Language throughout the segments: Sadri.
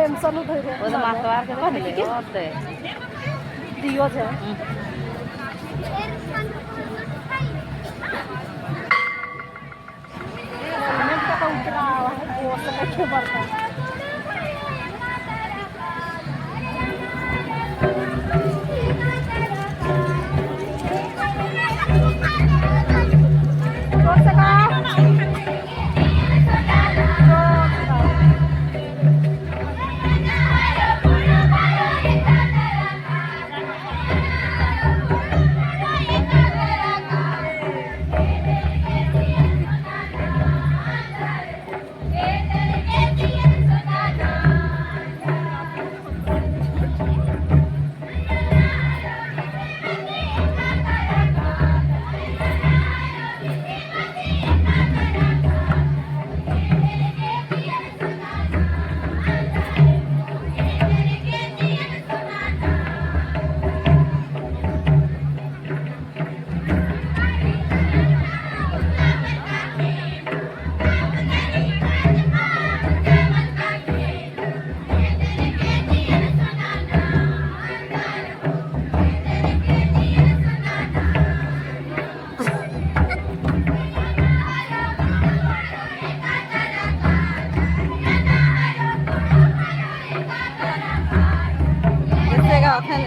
टेंशन उधर है। वो तो मातवार के देख ले और ते दियो है। का उतरा है वो समय के बरता। जोर से गा। जोर से गा। कैसे गाओ थे?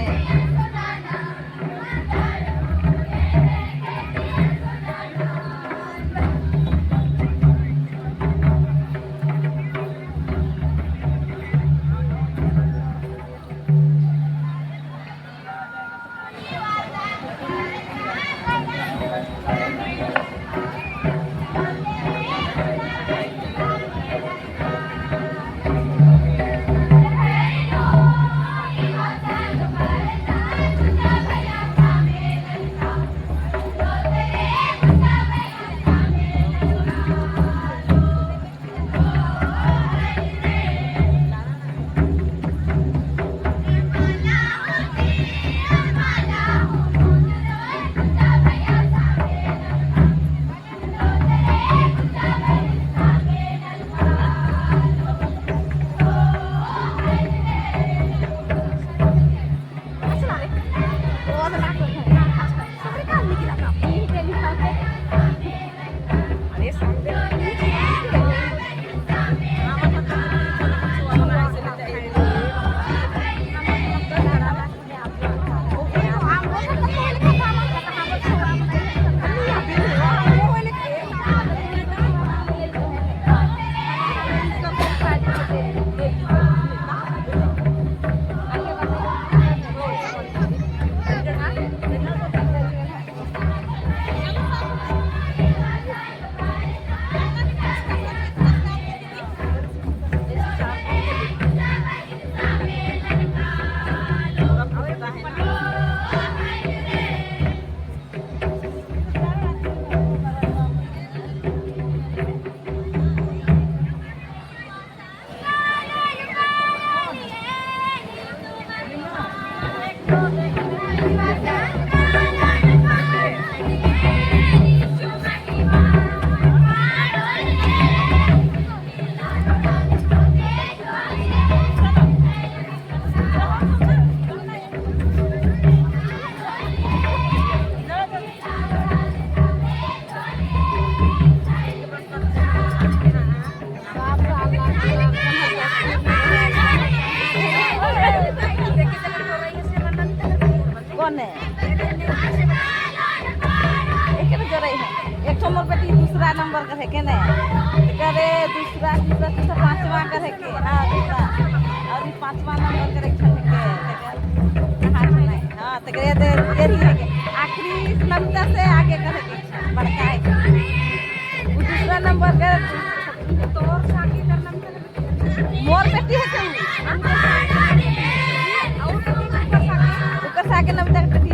कौन है? एक जरा है, एक ठो मोर बेटी दूसरा नंबर का है के नहीं करे, दूसरा, तीसरा, चौथा, पांचवा का है के। हाँ, दूसरा और ये पांचवा नंबर का एक ठो है के हाथ नहीं। हाँ, तो करे दे यही है के आखिरी नंबर से आगे करे के बड़का है के वो दूसरा नंबर का मोर बेटी है के। ऊपर से आगे नंबर।